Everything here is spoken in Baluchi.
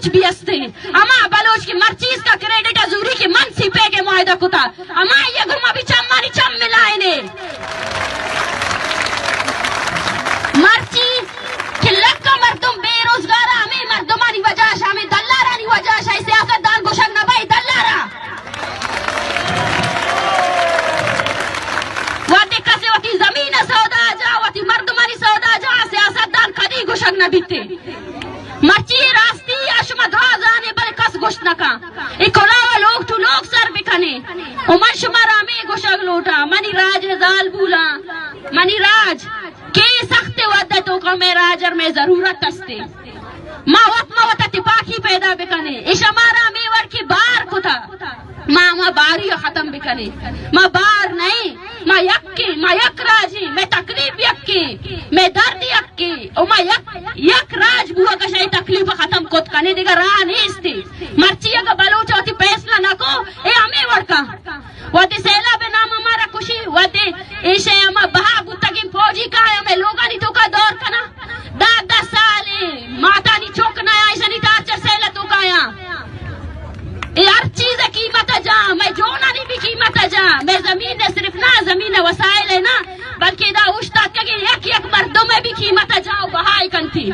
بی است۔ ہما بلوچ کہ مرچی اس کا کریڈٹ ءَ زوری کہ من سی پیک ءَ معاہدہ کتا، ہما یہ گما بھی چمانی چم ملائنے۔ مرچی کہ لکھ مردم بے روزگار، ہمیں مردمانی وجہ اش، ہمیں دلارانی وجہ اش، اے سیاست دان گوشگ نہ بھائی دلارا۔ وقتی کسے وتی زمین سودا جا، وتی مردمانی سودا جا، سیاست دان کدی گوشگ نہ بیتے۔ مرچی راستی ءَ شما دراہ زانے، بلے کس گوشت نہ کن۔ اے کلاہ ءَ لوگ ٹو لوگ سر بکنے۔ و من شما را ہمے گوشگ لوٹاں، منی راج ءِ زالبولاں، منی راج کہ سخت وھد ءِ توکا مئے راج ءَ مئے ضرورت استے۔ ما وت ما وتا تپاکی پیدا بکنے۔ اے شما را ہمے وڑ کہ بار کتا۔ ما ہما باری ءَ ختم بکنیں۔ ما بار نئیں، ما یکیں، ما یک راجیں، مئے تکلیف یکیں، مئے درد یکیں، و ما یک، یک راج بوگ ءَ شہ اے تکلیف ءَ ختم کت کنیں، دگہ راہ نیستی۔ مرچی اگہ بلوچ وتی فیصلہ نہ کو، اے ہمے وڑ کا۔ وتی سیلاب ءِ نام ءَ مارا کشی، وتی ایشے ہما بہا بوتگیں فوجی کائے ہمے لوگانی توکا دور کنا۔ دہ، دہ سالیں ماتانی چک نیا ایشانی ٹارچر سیل ءِ توکا یاں۔ اے ہر چیز ءِ قیمت ءَ جاں، مئے جونانی بھی قیمت ءَ جاں، مئے زمین ءِ صرف نہ، زمین ءِ وسائل ءِ نہ، بلکہ ادا اوشتاتگیں یک یک مردم ءِ بھی قیمت ءَ جاں و بہا ئے کنتی۔